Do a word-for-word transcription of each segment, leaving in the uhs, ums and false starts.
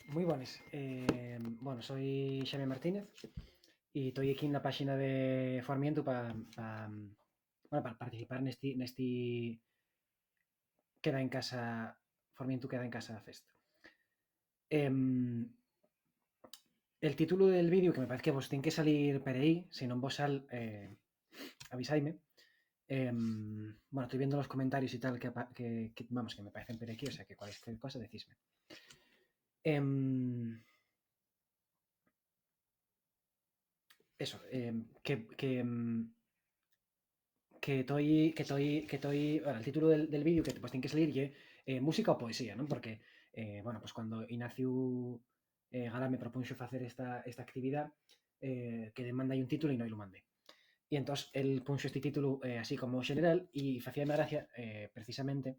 Muy bones. Eh, bueno, soy Xaime Martínez y estoy aquí en la página de Formientu para pa, bueno, pa participar nesti, nesti Queda en Casa, Formientu Queda en Casa Fest. Em, el título del vídeo, que me parece que vos tiene que salir per ahí, si no vos sal, eh, avisaime. Em, bueno, estoy viendo los comentarios y tal, que, apa- que- que, vamos, que me parecen per aquí, o sea que cualquier cosa decisme. Em, eso, em, que, que, em, que toi, que toi, que toi, bueno, el título del, del vídeo que pues tiene que salir ye, eh, música o poesía, ¿no? Porque, eh, bueno, pues cuando Ignacio, eh, Gala me propunxo facer esta, esta actividá, eh, que demanda un título y no lo mandé. Y entonces él punxo este título, eh, así como general y facíame gracia, eh, precisamente,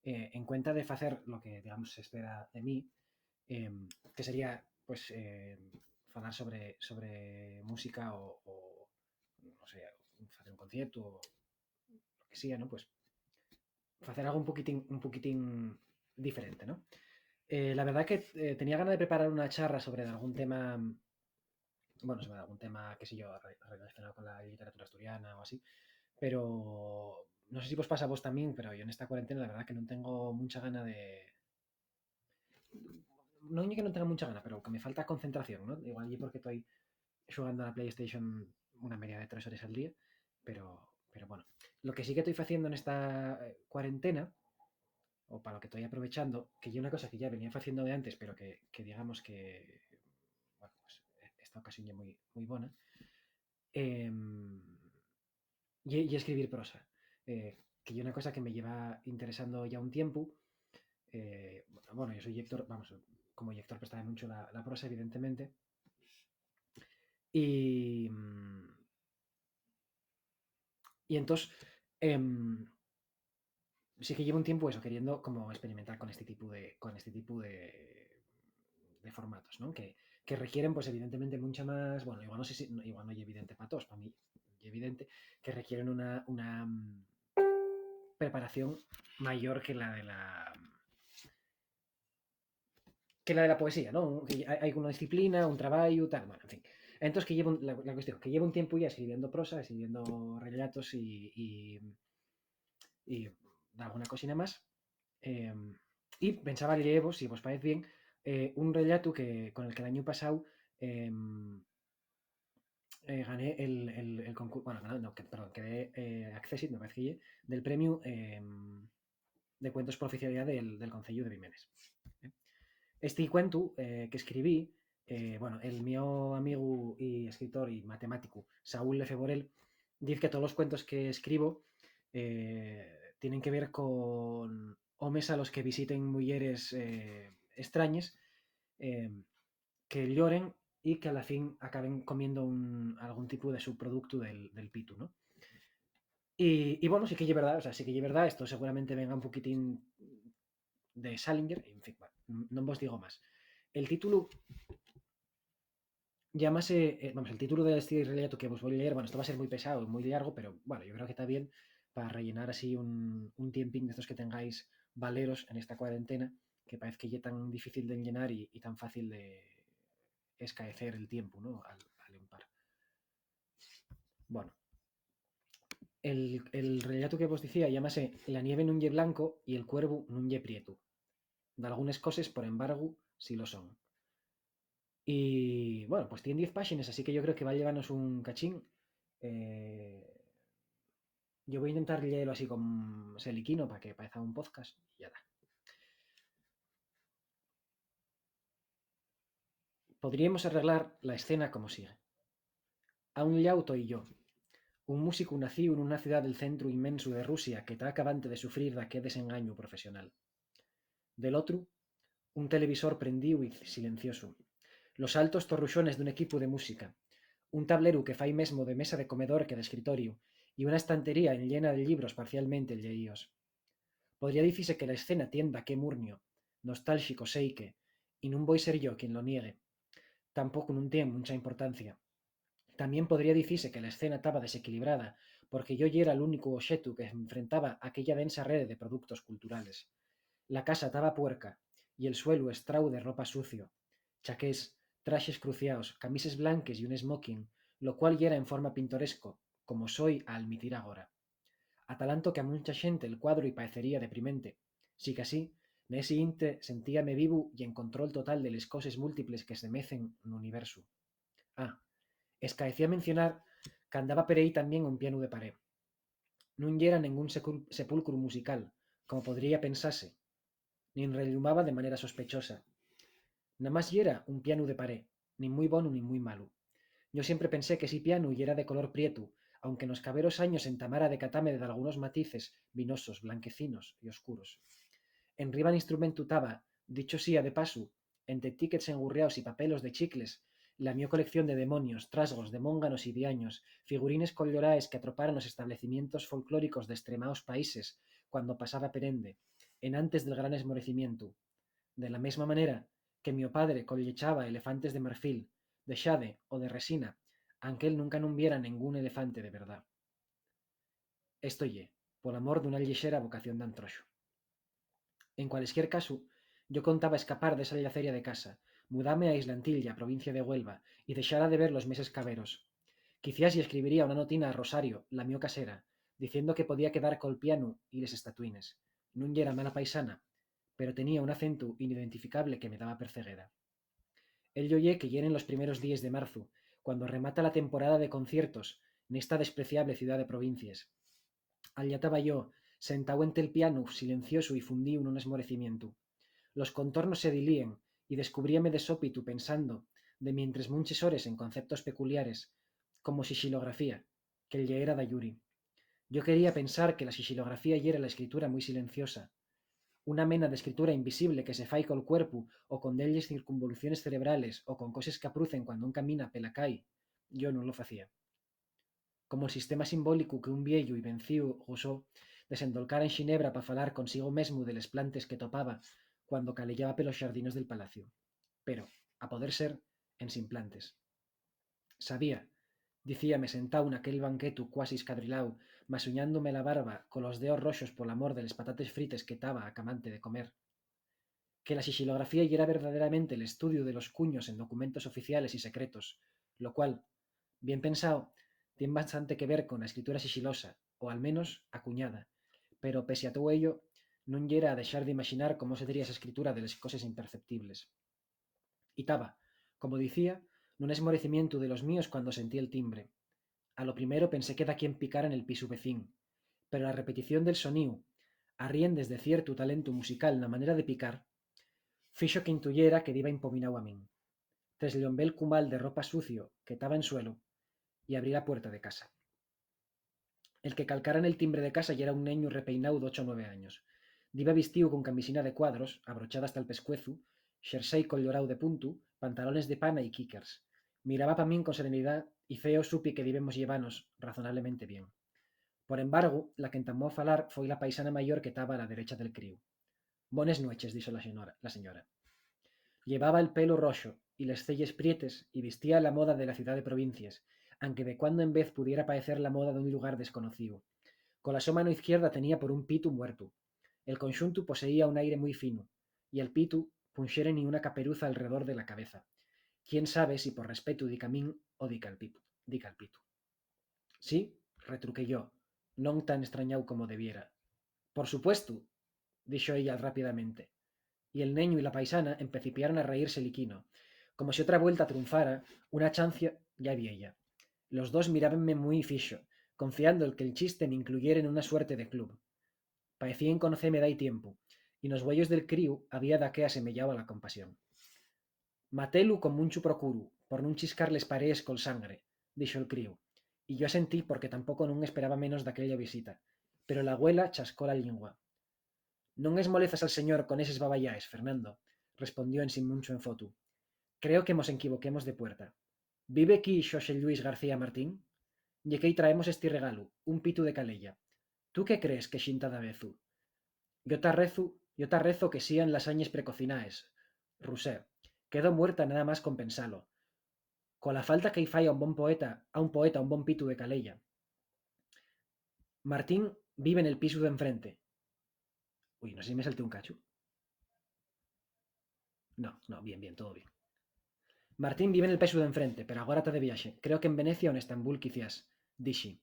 eh, en cuenta de facer lo que, digamos, se espera de mí, em, que sería, pues, eh, falar sobre, sobre música o, o, no sé, facer un concierto o lo que sea, ¿no? Pues facer algo un poquitín, un poquitín diferente, ¿no? Eh, la verdad que, eh, tenía ganas de preparar una charra sobre algún tema, bueno, sobre algún tema, qué sé yo, re- relacionado con la literatura asturiana o así, pero no sé si vos pasa a vos también, pero yo en esta cuarentena la verdad que no tengo mucha gana de, no es que no tenga mucha gana, pero que me falta concentración, ¿no? Igual y porque estoy jugando a la PlayStation una media de tres horas al día, pero, pero bueno. Lo que sí que estoy haciendo en esta, eh, cuarentena, o para lo que estoy aprovechando, que ya una cosa que ya venía haciendo de antes, pero que, que digamos que, bueno, pues, e- esta ocasión ya muy, muy buena, em, y, y escribir prosa, eh, que ya una cosa que me lleva interesando ya un tiempo. Eh, bueno, yo soy lector, vamos, como lector prestaba mucho la, la prosa, evidentemente. Y, mm, y entonces, em, sí que llevo un tiempo eso, queriendo como experimentar con este tipo de, con este tipo de, de formatos, ¿no? Que, que requieren, pues, evidentemente, mucha más, bueno, igual no sé si, igual no es evidente para todos, para mí es evidente, que requieren una, una, mm, preparación mayor que la de la, que la de la poesía, ¿no? Que hay, hay una disciplina, un trabajo, tal, bueno, en fin. Entonces, que llevo un- la, la cuestión, que llevo un tiempo ya escribiendo prosa, escribiendo relatos y, y, y alguna cosina más. Em, y pensaba llevo, si vos parece bien, eh, un relato que, con el que el año pasado, em, eh, gané el, el, el concurso, bueno, no, no, que- perdón, quedé, eh, accésit, me parece que ye, del premio, em, de cuentos por oficialidad del, del Concello de Bimenes. Este cuentu, eh, que escribí, eh, bueno, el mío amigo y escritor y matemático Saúl Lefebvre dice que todos los cuentos que escribo, eh, tienen que ver con hombres a los que visiten mujeres, eh, extrañas, eh, que lloren y que a la fin acaben comiendo un, algún tipo de subproducto del, del pitu, ¿no? Y, y bueno, sí que es verdad, o sea, sí que es verdad, esto seguramente venga un poquitín de Salinger, en fin, bueno, no os digo más. El título llámase, eh, vamos, el título de este relato que vos voy a leer, bueno, esto va a ser muy pesado, muy largo, pero bueno, yo creo que está bien para rellenar así un, un tiempín de estos que tengáis valeros en esta cuarentena, que parece que es tan difícil de llenar y, y tan fácil de escaecer el tiempo, ¿no? Al, al empar. Bueno, el, el relato que vos decía llámase La nieve nun ye blanco y el cuervo nun ye prietu. D'algunes coses, por embargu, sí lo son. Y, bueno, pues tiene diez páxinas, así que yo creo que va a llevarnos un cachín. Eh, yo voy a intentar leerlo así con seliquino para que parezca un podcast y ya está. Podríemos arreglar la escena como sigue. A un llau toi yo, un músicu nacíu nuna ciudá del centru inmensu de Rusia que ta acabante de sufrir daqué desengañu profesional. Del otru, un televisor prendíu y silenciosu, los altos torruxones d'un equipu de música, un tableru que fai mesmo de mesa de comedor que d'escritoriu, y una estantería enllena de llibros parcialmente lleíos. Podría dicise que la escena tien daqué murnio, nostálxico seique, y nun voi ser yo quien lo niegue. Tampoco nun tien muncha importancia. Tamién podría dicise que la escena taba desequilibrada, porque yo yera l'únicu oxetu que enfrentaba aquella densa rede de productos culturales. La casa taba puerca, y el suelu estráu de ropa sucio, chaqués, traxes cruciaos, camises blanques y un smoking, lo cual yera en forma pintoresco, como soi a almitir agora. Atalanto que a muncha xente el cuadru-y paecería deprimente. Sicasí, nesi inte sentíame vivu y en control total de les coses múltiples que se mecen n'universu. Ah, escaecía mencionar qu'andaba per ehí tamién un pianu de paré. Nun yera nengún secul-, sepulcru musical, como podría pensase, nin rellumaba de manera sospechosa. Namás yera un pianu de paré, nin mui bonu nin mui malu. Yo siempre pensé que esi pianu yera de color prietu, aunque nos caberos años entamara a decatame de dalgunos matices vinosos, blanquecinos y oscuros. Enriba l'instrumentu taba, dicho sía de pasu, ente tíquets engurriaos y papelos de chicles, la mio colección de demonios, trasgos, demónganos y diaños, figurines colloraes que atropara nos establecimientos folclóricos d'estremaos países cuando pasaba per ende, enantes del gran esmorecimientu, de la mesma manera que mio padre collechaba elefantes de marfil, de xade o de resina, anque él nunca nun viera nengún elefante de verdá. Esto ye, pol amor d'una llixera vocación d'antroxu. En cualesquier casu, yo contaba escapar d'esa llaceria de casa, mudame a Islantilla, provincia de Güelva, y dexara de ver los meses caberos. Quiciás-y escribiría una notina a Rosario, la mio casera, diciendo que podía quedar col pianu y les estatuines. Nun yera mala paisana, pero tenía un acentu inidentificable que me daba perceguera. Ello ye que yeren los primeros díes de marzu, cuando remata la temporada de conciertos nesta despreciable ciudá de provincies. Allá taba yo, sentáu ente'l pianu, silenciosu y fundíu nun esmorecimientu. Los contornos se dilíen y descubríame de sópitu pensando, de mientres munches hores en conceptos peculiares, como sixilografía, que el lleera d'ayuri. Yo quería pensar que la sixilografía yera la escritura mui silenciosa, una mena d'escritura invisible que se fai col cuerpu o con delles circunvoluciones cerebrales o con coses qu'aprucen cuando un camina pela cai. Yo nun lo facía. Como'l sistema simbólicu que un vieyu y vencíu gusó desendolcara en Xinebra pa falar consigo mesmu de les plantes que topaba cuando caleyaba pelos xardinos del palaciu. Pero, a poder ser, ensin plantes. Sabía, dicíame sentáu naquel banquetu cuasi escadriláu, masuñándome la barba colos deos roxos pol amor de les patates frites que taba acamante de comer, que la sixilografía yera verdaderamente l'estudiu de los cuños en documentos oficiales y secretos, lo cual, bien pensao, tien bastante que ver con la escritura sixilosa, o al menos acuñada, pero, pese a tou ello, nun yera a dexar d'imaxinar cómo sedría esa escritura de les coses imperceptibles. Y taba, como dicía, nun esmorecimientu de los míos cuando sentí el timbre. A lo primero pensé que daquién picara nel pisu vecín, pero la repetición del soníu, arriendes de ciertu talentu musical na manera de picar, fixo qu'intuyera que diba impominao a min. Tresllombé'l cumal de ropa sucio que taba en suelo y abrí la puerta de casa. El que calcara nel timbre de casa yera un neñu repeináu d'ocho o nueve años. Diba vistíu con camisina de cuadros, abrochada hasta'l pescuezu, xersei colloráu de puntu, pantalones de pana y kickers. Miraba pa min con serenidá y feo supi que dibemos llevanos razonablemente bien. Por embargu, la qu'entamó a falar foi la paisana mayor que taba a la derecha del críu. «Bones nueches», dixo la señora, la señora. Llevaba el pelu roxo y les celles prietes y vistía a la moda de la ciudá de provincies, anque de cuando en vez pudiera paecer la moda d'un llugar desconocíu. Cola so mano izquierda tenía por un pitu muertu. El conxuntu poseía un aire mui finu, y al pitu punxéren-y una caperuza alredor de la cabeza. Quién sabe si por respetu dica min o dica el pitu, dica el pitu. «Sí», retruqué yo, non tan estrañáu como debiera. «Por supuestu», dixo ella rápidamente. Y el neñu y la paisana empecipiaron a reírse liquino, como si otra vuelta trunfara una chancia ya vieya. Los dos mirábenme mui fixo, confiando el que'l chiste m'incluyere nuna suerte de club. Paecíen conoceme d'hai tiempu, y nos güeyos del críu había daqué asemeyao a la compasión. «Matélu con munchu procuru, por nun chiscar les parees col sangre», dixo el críu, y yo asentí porque tampoco nun esperaba menos d'aquella visita, pero la güela chascó la llingua. «Non esmolezas al señor con eses babayaes, Fernando», respondió ensin munchu enfotu. «Creo que mos enquivoquemos de puerta. ¿Vive equí Xoxe Lluis García Martín? Ye que-y traemos esti regalu, un pitu de caleya. ¿Tú qué crees que xinta davezu?» «Yo ta rezu, yo ta rezo que sían lasañes precocinaes, Rusé. Quedo muerta nada más con pensalo. Cola falta que-y fai a un bon poeta, a un poeta un bon pitu de caleya. Martín vive nel pisu d'enfrente». Ui, no sé si me salté un cachu. No, no, bien, bien, todo bien. Martín vive nel paísu d'enfrente, pero agora ta de viaxe. Creo qu'en Venecia o n'Estambul, quiciás, dixi.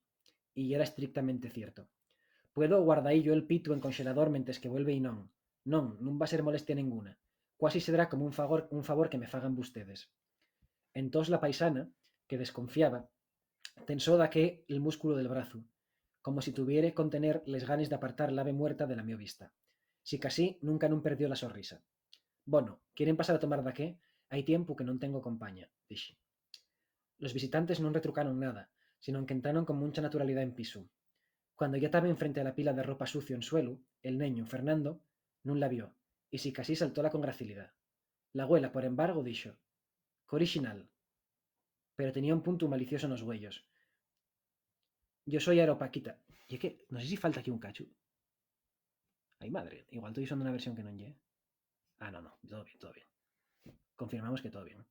Y yera estrictamente cierto. Puedo guardaí yo el pitu en conxelador mentes que vuelve y non. Non, nun va ser molestia nenguna. Cuasi sedrá como un favor, un favor que me fagan vustedes. Entós la paisana, que desconfiaba, tensó daqué el músculu del brazu, como si tuviere contener les ganes d'apartar l'ave muerta de la mio vista. Sicasí, nunca nun perdió la so risa. Bono, ¿quieren pasar a tomar daqué? Hai tiempu que non tengo compaña, dixi. Los visitantes nun retrucaron nada, sinón qu'entraron con muncha naturalidá en pisu. Cuando ya taben frente a la pila de ropa sucio en suelu, el neñu, Fernando, nun la vio, y sicasí saltóla con gracilidá. La güela, por embargo, dixo: "Qué orixinal, pero tenía un puntu malicioso nos güeyos. Yo soy Aeropaquita". Y es que, no sé si falta aquí un cachu. Ay, madre, igual estoy usando una versión que no ye. Ah, no, no, todo bien, todo bien. Confirmamos que todo bien.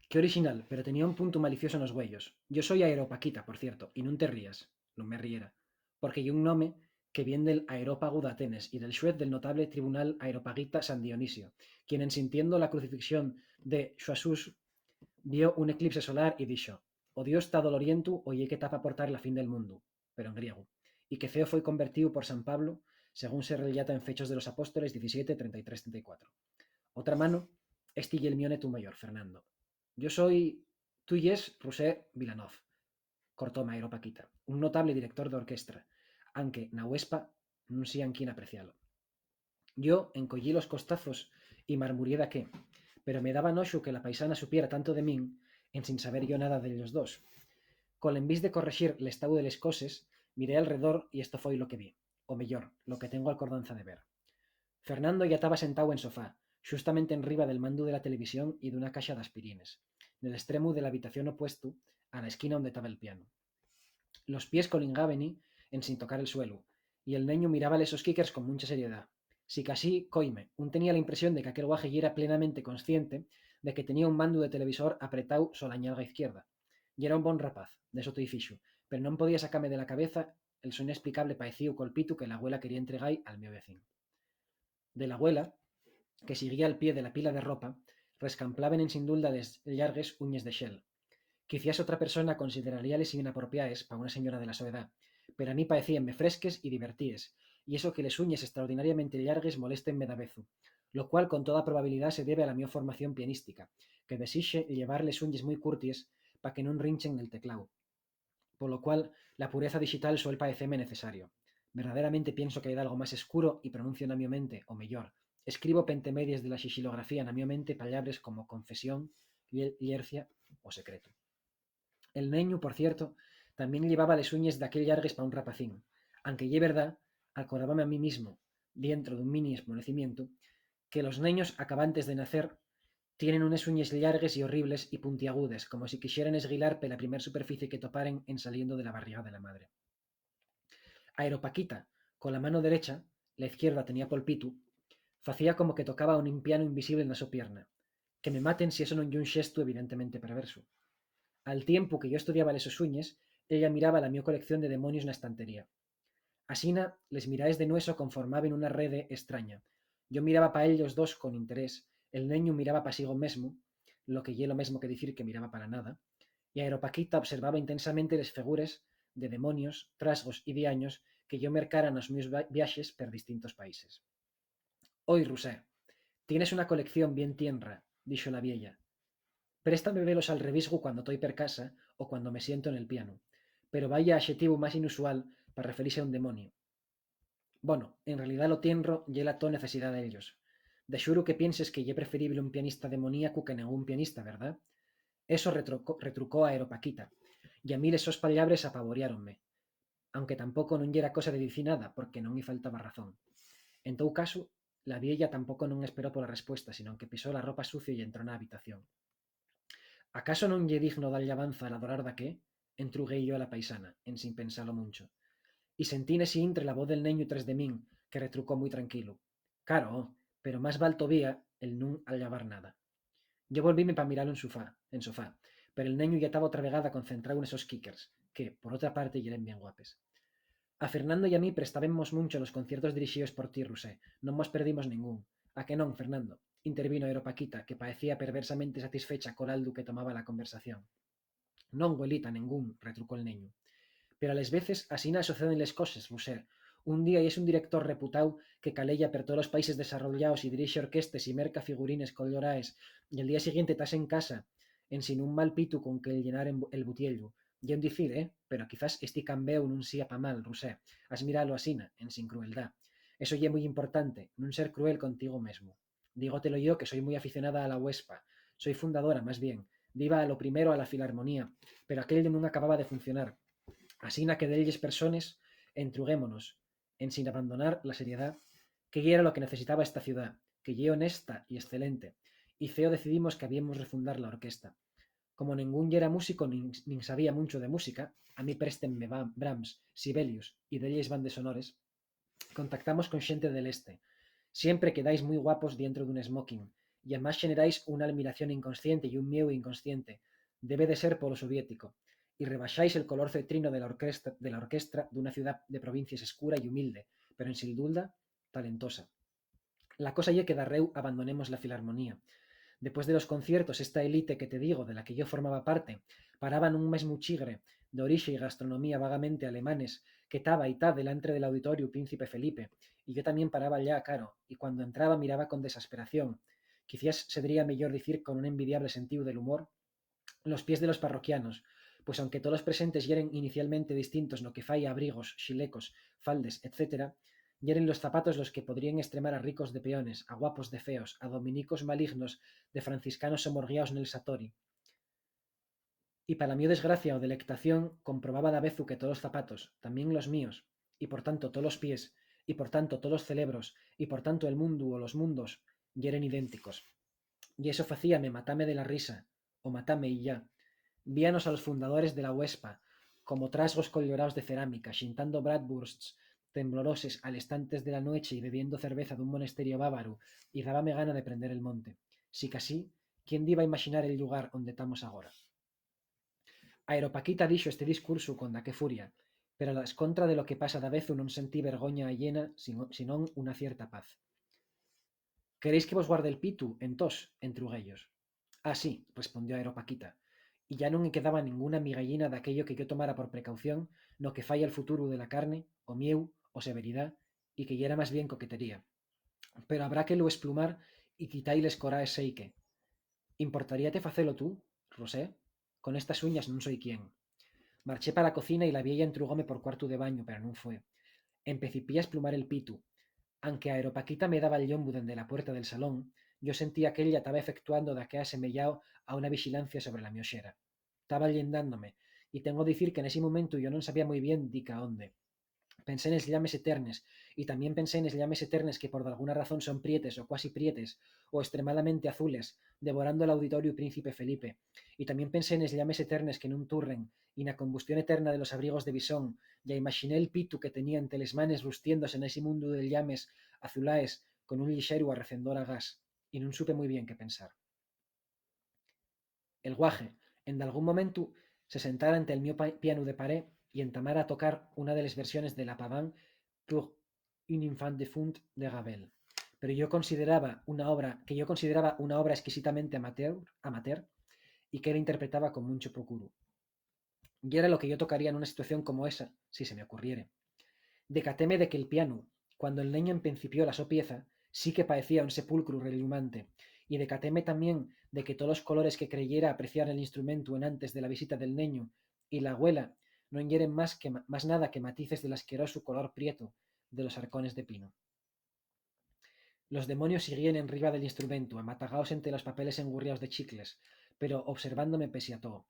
Qué orixinal, pero tenía un puntu malicioso nos güeyos. Yo soy Aeropaquita, por cierto, y nun te rías. Nun me riera. Porque ye un nome que vien del aerópagu d'Atenes y del xuez del notable tribunal Aeropaguita San Dionisio, quien, en sintiendo la crucifixión de Xuasús, vio un eclipse solar y dixo: "O Dios ta dolorientu o ye que ta p'aportar la fin del mundu", pero en griegu, y que feo foi convertíu por San Pablo, según se relata en Fechos de los Apóstoles diecisiete, treinta y tres, treinta y cuatro. Otra mano, esti ye el mio netu mayor, Fernando. "Yo soy, tú yes Rusé Vilanov", cortóme Aeropaquita, "un notable director d'orquestra, anque na Huespa nun sian quien aprecialo". Yo encoyí los costazos y marmurié daqué, pero me daba noxu que la paisana supiera tanto de min ensin saber yo nada d'ellos dos. Col envís de correxir l'estáu de les coses, miré alredor y esto foi lo que vi, o meyor, lo que tengo alcordanza de ver. Fernando ya taba sentáu en sofá, xustamente enriba del mandu de la televisión y d'una caxa d'aspirines, nel estremu de la habitación opuestu a la esquina onde taba el pianu. Los pies colingábene ensin tocar el suelu, y el neñu miraba les sos kickers con muncha seriedá. Sicasí, coime, un tenía la impresión de qu'aquel guaje yera plenamente consciente de que tenía un mandu de televisor apretáu sola ñalga izquierda. Yera un bon rapaz, d'eso toi fixu, pero non podía sacame de la cabeza el so inesplicable paecíu col pitu que la güela quería entregai al mio vecín. De la güela, que siguía al pie de la pila de ropa, rescamplaben ensin dulda les llargues uñes de xel. Quiciás otra persona consideraríales inapropiaes pa una señora de la so edá, pero a mí paecíenme fresques y divertíes, y eso que les uñes estraordinariamente llargues moléstenme davezu, lo cual con toda probabilidá se debe a la mio formación pianística, que desixe llevar les uñes mui curties pa que nun rinchen nel tecláu. Polo cual, la pureza dixital suel paeceme necesario. Verdaderamente pienso qu'hai dalgo más escuro y pronuncio na mio mente, o meyor, escribo pente medies de la xixilografía na mio mente pallabres como confesión, llercia o secretu. El neñu, por cierto, tamién llevaba les uñes daqué llargues pa un rapacín, anque ye verdá, alcordábame a mí mismo, dientro d'un mini esmolecimientu, que los neños acabantes de nacer tienen unes uñes llargues y horribles y puntiagudes, como si quixeren esguilar pela primer superficie que toparen en saliendo de la barriga de la madre. Aeropaquita, cola mano derecha, la izquierda tenía pol pitu, facía como que tocaba un impianu invisible na so pierna. Que me maten si eso non ye un xestu evidentemente perversu. Al tiempu que yo estudiaba les sos uñes, ella miraba la mio colección de demonios na estantería. Asina, les miraes de nueso conformaben una rede estraña. Yo miraba pa ellos dos con interés, el neñu miraba pa sigo mesmu, lo que ye lo mesmo que dicir que miraba pa la nada, y Aeropaquita observaba intensamente les fegures de demonios, trasgos y diaños que yo mercara nos mios viaxes per distintos países. "Oi, Rusé, tienes una colección bien tienra", dixo la vieya. "Préstame velos al revisgu cuando toi per casa o cuando me siento nel pianu, pero vaya axetivu más inusual pa referise a un demoniu. Bono, en realidá lo tienro ye la to necesidá d'ellos. De xuru que pienses que ye preferible un pianista demoníacu que nengún pianista, ¿verdá?". Eso retrucó, retrucó Aeropaquita, y a mí les sos pallabres apavoriáronme, aunque tampoco nun yera cosa de dicir nada, porque non-y faltaba razón. En tou casu, la vieya tampoco non esperó pola respuesta, sinón que pisó la ropa sucia y entró na habitación. "¿Acaso non ye digno d'allábanza l'adorar daqué?", entrugué yo a la paisana, ensin pensalo muncho. Y sentí nesi intre la voz del neñu tres de min, que retrucó mui tranquilu: "Caro, pero más val tovía el nun allabar nada". Yo volvíme pa miralo en sofá, en sofá, pero el neñu ya taba otra vegada concentráu nes sos kickers, que, por otra parte, yeren bien guapes. A Fernando y a mí prestábenmos muncho los conciertos dirixíos por ti, Rusé. Non mos perdimos ningún. ¿A que non, Fernando? Intervino Aeropaquita, que paecía perversamente satisfecha col aldu que tomaba la conversación. Non, güelita, nengún, retrucó'l neñu. Pero a les veces asina soceden les coses, Rusé. Un día yes un director reputáu que caleya per tolos países desarrollaos y dirixe orquestes y merca figurines colloraes, y al día siguiente tas en casa ensin un mal pitu con que llenar en bu-, el butiellu. Ye un dicir, eh? Pero quizás esti cambéu nun sía pa mal, Rusé. Has miralo asina, ensin crueldá. Eso ye mui importante, nun ser cruel contigo mesmu. Dígotelo yo, que soi mui aficionada a la Huespa. Soi fundadora, más bien. Diba a lo primero a la Filarmonía, pero aquello nun acababa de funcionar. Asina que delles persones, entruguémonos, ensin abandonar la seriedá, que yera lo que necesitaba esta ciudá, que ye honesta y excelente, y feo decidimos que habíemos refundar la orquesta. Como nengún yera músico nin, nin sabía muncho de música, a mí préstenme Ba-, Brahms, Sibelius y delles bandes sonores, contactamos con xente del este. Siempre quedáis mui guapos dientro d'un smoking, y amás xeneráis una almiración inconsciente y un mieu inconsciente. Debe de ser polo soviético. Y rebaxáis el color cetrino de la orquesta, de la orquestra d'una ciudá de provincies escura y humilde, pero ensin dulda, talentosa. La cosa ye que darréu abandonemos la Filarmonía. Depués de los conciertos, esta elite que te digo, de la que yo formaba parte, paraba nun mesmu chigre, d'orixe y gastronomía vagamente alemanes, que taba y ta delantre del Auditoriu Príncipe Felipe, y yo tamién paraba llá, caro, y cuando entraba miraba con desesperación, quiciás sedría meyor dicir con un envidiable sentíu del humor, los pies de los parroquianos, pues aunque tolos presentes yeren inicialmente distintos no que fai a abrigos, xilecos, faldes, etcétera, yeren los zapatos los que podríen estremar a ricos de peones, a guapos de feos, a dominicos malignos de franciscanos somorguiaos nel Satori. Y pa la mio desgracia o delectación, comprobaba davezu que tolos zapatos, tamién los míos, y por tanto tolos pies, y por tanto tolos celebros, y por tanto el mundu o los mundos, yeren idénticos. Y eso facíame matame de la risa, o matame y ya. Víanos a los fundadores de la Huespa, como trasgos colloraos de cerámica, xintando bratwursts tembloroses a les tantes de la nueche y bebiendo cerveza d'un monesterio bávaru, y dábame gana de prender el monte. Sicasí, ¿quién diba imaxinar el llugar onde tamos agora? Aeropaquita dixo este discursu con daqué furia, pero a la escontra de lo que pasa davezu non sentí vergoña ayena, sino, sinón una cierta paz. ¿Queréis que vos guarde el pitu, entós? Entrugué-yos. Ah, sí, respondió Aeropaquita, y ya nun-y quedaba ninguna migayina d'aquello que yo tomara por precaución no que fai al futuru de la carne, o mieu, o severidá, y que yera más bien coquetería. Pero habrá que lu esplumar y quita-y les coraes seique. ¿Importaríate facelo tú, Rusé? Con estas uñas nun soi quien. Marché pa la cocina y la vieya entrugóme por cuartu de bañu, pero nun fue. Empecipié a esplumar el pitu. Anque Aeropaquita me daba'l llombu dende la puerta del salón, yo sentía qu'ella taba efectuando daqué asemeyao a una vixilancia sobre la mio xera. Taba llendándome, y tengo dicir que nesi momentu yo non sabía mui bien dica ónde. Pensé nes llames eternes, y tamién pensé nes llames eternes que por dalguna razón son prietes o cuasi prietes, o estremadamente azules, devorando l'Auditoriu Príncipe Felipe. Y tamién pensé nes llames eternes que nun turren, y na combustión eterna de los abrigos de bisón, ya imaxiné el pitu que tenía ente les manes rustiéndose nesi mundu de llames azulaes con un llixeru arrecendor a gas, y nun supe mui bien qué pensar. El guaje, en dalgún momentu, se sentara ente el mio pa-, pianu de paré y entamara a tocar una de les versiones de la Pavane pour un enfant défunt de Ravel. Pero yo consideraba una obra, que yo consideraba una obra exquisitamente amateur, amateur, y que él interpretaba con muncho procuru. Yera lo que yo tocaría nuna situación como esa, si se me ocurriere. Decatéme de que'l pianu, cuando el neño empencipió la so pieza, sí que paecía un sepulcru rellumante, y decatéme tamién de que tolos colores que creyera apreciar nel instrumentu enantes de la visita del neñu y la güela non yeren más que ma-, más nada que matices del asquerosu color prietu de los arcones de pino. Los demonios siguíen enriba del instrumentu, amatagaos ente los papeles engurriaos de chicles, pero observándome pesi a too.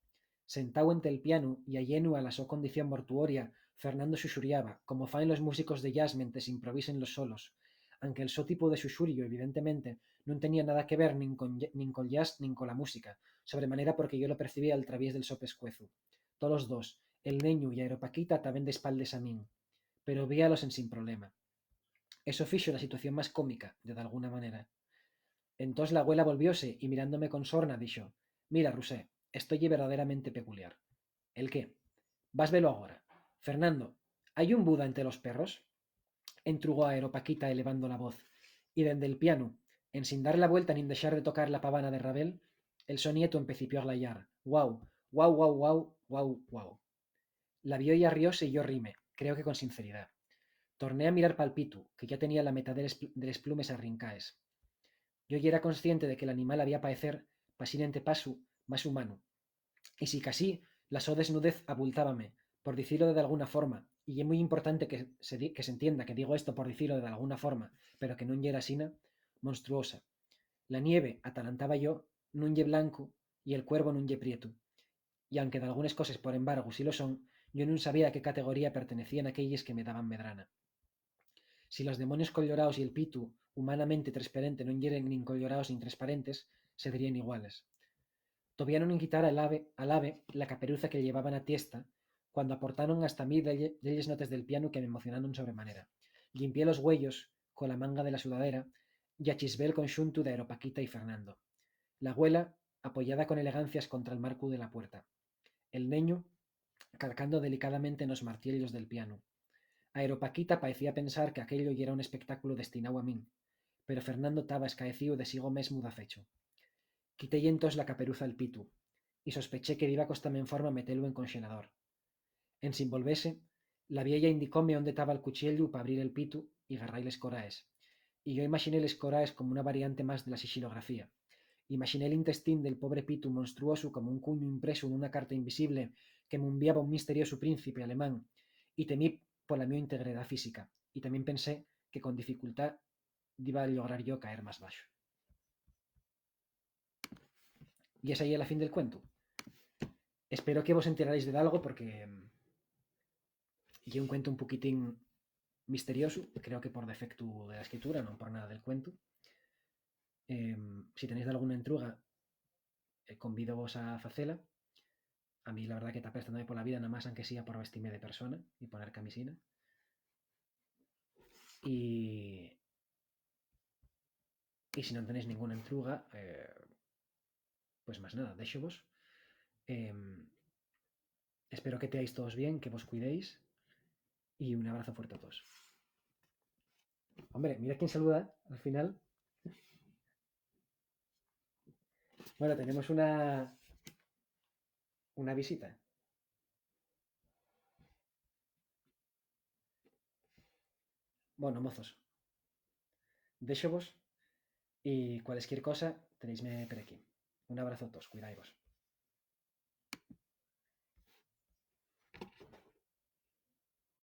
Sentáu ente'l pianu y ayenu a la so condición mortuoria, Fernando xuxuriaba, como faen los músicos de jazz mentes improvisen los solos, anque'l so tipu de xuxurio, evidentemente, nun tenía nada que ver nin con ye-, nin col jazz nin cola música, sobre manera porque yo lo percibía al traviés del so pescuezu. Tolos dos, el neñu y Aeropaquita, taben d'espaldes a min, pero víalos ensin problema. Eso fixo la situación más cómica, de dalguna manera. Entós la güela volvióse y, mirándome con sorna, dixo: "Mira, Rusé, esto ye verdaderamente peculiar." "¿El qué?" "Vas velo agora. Fernando, ¿Hai un Buda ente los perros?, entrugó Aeropaquita elevando la voz, y dende'l pianu, ensin dar la vuelta nin dexar de tocar la pavana de Ravel, el so nietu empecipió a glayar: "Guau, guau, guau, guau, guau, guau". La vieya rióse y yo rime, creo que con sinceridá. Torné a mirar pal pitu, que yá tenía la metá de les pl-, de les plumes arrincaes. Yo yera consciente de que l'animal había paecer, pasín ente pasu, más humanu. Y sicasí, la so desnudez abultábame, por dicilo de dalguna forma, y ye mui importante que se di-, que s'entienda que digo esto por dicilo de dalguna forma, pero que nun yera asina, monstruosa. La nieve, atalantaba yo, nun ye blancu y el cuervu nun ye prietu. Y anque dalgunes coses, por embargu, sí lo son, yo nun sabía a qué categoría pertenecían aquelles que me daban medrana. Si los demonios colloraos y el pitu, humanamente tresparente, non yeren nin colloraos nin tresparentes, sedríen iguales. Tovía nun quitara al ave, al ave la caperuza que llevaba na tiesta, cuando aportaron hasta mí delle-, delles notes del pianu que m'emocionaron sobremanera. Llimpié los güeyos cola manga de la sudadera y achisbé'l conxuntu d'Aeropaquita y Fernando. La güela, apoyada con elegancia escontra'l marcu de la puerta. El neñu, calcando delicadamente nos martiellos del pianu. Aeropaquita paecía pensar qu'aquello yera un espectáculu destináu a min, pero Fernando taba escaecíu de sigo mesmu dafechu. Quité-y entós la caperuza al pitu, y sospeché que diba costame enforma metelu en conxelador. Ensin volvese, la vieya indicóme ónde taba'l cuchiellu p'abrir el pitu y garra-y les coraes. Y yo imaxiné les coraes como una variante más de la sixilografía. Imaxiné l'intestín del pobre pitu monstruosu como un cuñu impresu nuna carta invisible que m'unviaba un misteriosu príncipe alemán, y temí pola mio integridá física, y tamién pensé que con dificultá diba llograr yo caer más baxo. Y esa ye la fin del cuentu. Espero que vos enteraréis de dalgo porque, mm, ye un cuentu un poquitín misteriosu, creo que por defectu de la escritura, non por nada del cuentu. Em, si tenéis dalguna entruga, eh, convídovos a facela. A mí la verdá que ta prestándome pola vida, namás anque sea por vestime de persona y poner camisina. Y, y si non tenéis ninguna entruga, eh, pues más nada, déxovos. Em, espero que teáis todos bien, que vos cuidéis, y un abrazo fuerte a todos. Hombre, mira quién saluda al final. Bueno, tenemos una, una visita. Bueno, mozos, déxovos y cualesquier cosa, tenéisme per aquí. Un abrazo a todos, cuidaivos.